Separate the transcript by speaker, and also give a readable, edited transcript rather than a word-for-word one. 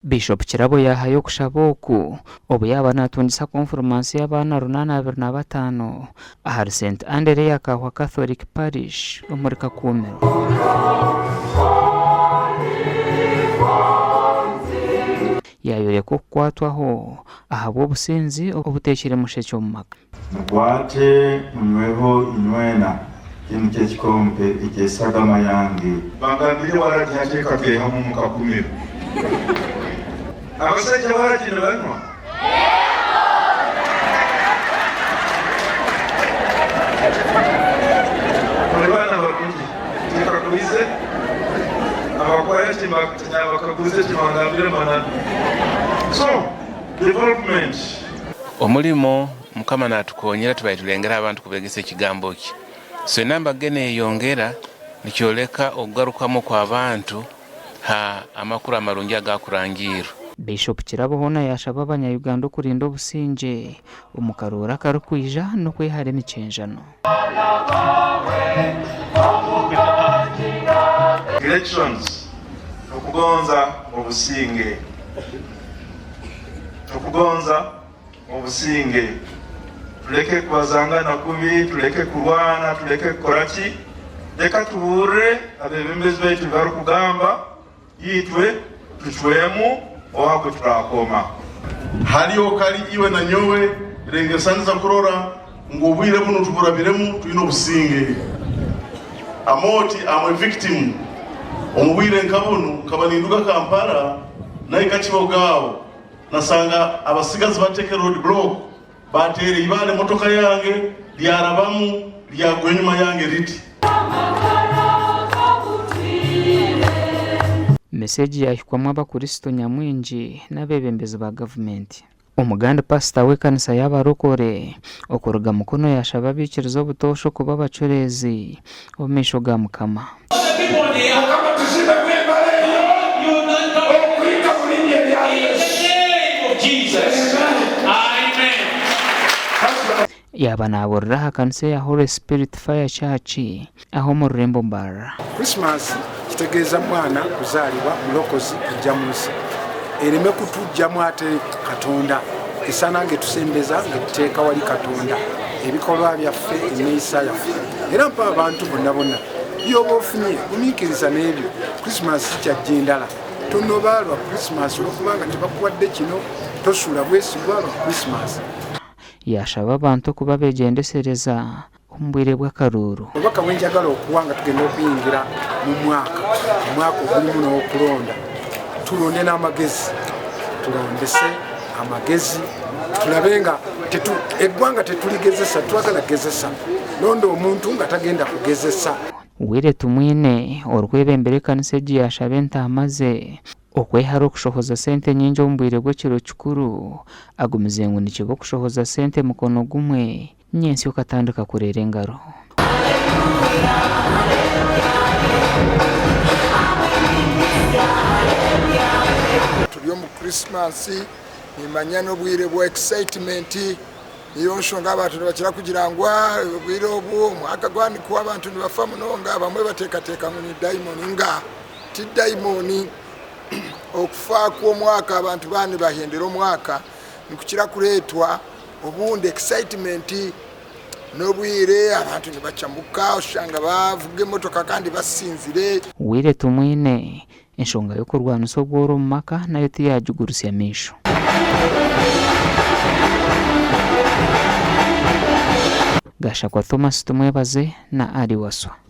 Speaker 1: Bishop Kirabo yaahayo okushaba oku obu yaaba naatungisa konfurimansi y'abaana 825 ahari Saint Andereya Kahwa Catholic Parish omuri Kakuumiro. Yaayoreka okukwatwaho ahabw'obusinzi obuteekire mushekye omu maka.
Speaker 2: Mukwate munyweho inywena, kinu ky'ekikompe eky'esagama yange. Bangambire waragi hati ekakeehamu omu kakumiro. Abasaija waragi nibanywa? Muli baana barungi, tinkagulize abakwaya tinyabakagulize tibangambire mananu. So, development.
Speaker 3: Omulimo Mukama natukonyera tubaire tulengeraho abantu kubegesa ekigambo kye. So enamba ge neyeyongera nikyoleka okugarukamu okw'abantu ha amakuru amarungi agakurangiirwe.
Speaker 1: Bishop Kirabo hoona yaashaba abanya-Uganda okurinda obusingye omu karooro akarikwija n'okwehara emikyenjano.
Speaker 2: Elections, Tukugonza obusinge Tukugonza obusinge Tuleke kubazangana kubi Tuleke kurwana Tuleke kukora ki Leka tuhurre abebembezi baitu ebibarikugamba Itwe tucwemu oha ku turaakoma.
Speaker 4: Haliho kali iwe na nyowe rengesaniza kurora ngu obwire bunu tuburabiremu twine obusinge. Amooti am a victim omu bwire nka bunu nkaba ninduga Kampala nahika Kiboga aho nasanga abasigazi bateke road block bateera eibaare motoka yange ryarabamu ryagwa enyuma yange riti.
Speaker 1: Misa egi yaahikwamu abakristo nyamwingi n'abeebembezi ba gavumenti. Omugandi Pasita w'ekanisa y'abarokore okuruga Mukono yaashaba abaikiriza obutoosha okuba abacureezi omu maisho ga Mukama. Yaaba naabuurira aha kanisa eya Holy Spirit Fire Church aha omu rurembo Mbarara.
Speaker 5: Krisimansi kitegeeza mwana kuzaalibwa, mulokozi kujja mu nsi ereme kutujjamu ate Katonda. Esaana nga etusembeza nga etuteeka wali Katonda, ebikolwa byaffe, enneeyisa yaffe. Era mpa abantu bonna bonna byoba ofunye gumiikiriza n'ebyo. Krisimansi zikyajja endala. Tonoba lwa Krisimansi olw'okuba nga tebakuwadde kino, tosuula bwesigwa lwa Krisimansi.
Speaker 1: Yaashaba abantu okuba abegyendesereza omu bwire bw'akaruuru.
Speaker 5: Obubaka bwenjagala okuwa nga tugenda okuyingira mu mwaka, omwaka ogulimu n'okulonda, tulonde n'amagezi, tulondese amagezi, tulabe nga eggwanga tetuligezesa, twagala kugezesa. Londa omuntu nga tagenda kugezesa.
Speaker 1: Willy Tumwine, orikwebembera ekanisa egi yaashaba entaama ze Okwehara okushohoza sente nyingi omu bwire bw'ekiro kikuru, agumize ngu nikiba okushohoza sente mukono gumwe, nyentsya okatandika kureera engaro.
Speaker 6: Turi omu Christmas, nimanya n'obwire bwa excitement, niyo nshonga abantu nibakira kugira ngu obwire obu omwaka gwaba niguhwa abantu nibafa munonga, abamwe bateekateeka ngu ni dayimooni, nga. Ti daimooni. Okufa kw'omwaka abantu baaba nibahendera omwaka nikukira kureetwa obundi excitement n'obwire abantu nibacamuka oshanga bavuga emotoka kandi basinzire.
Speaker 1: Willy Tumwine, enshonga y'okurwanisa obworo omu maka nayo tiyagigurutsya maisho. Gashakwa Thomas Tumwebaze na Ali Waswa.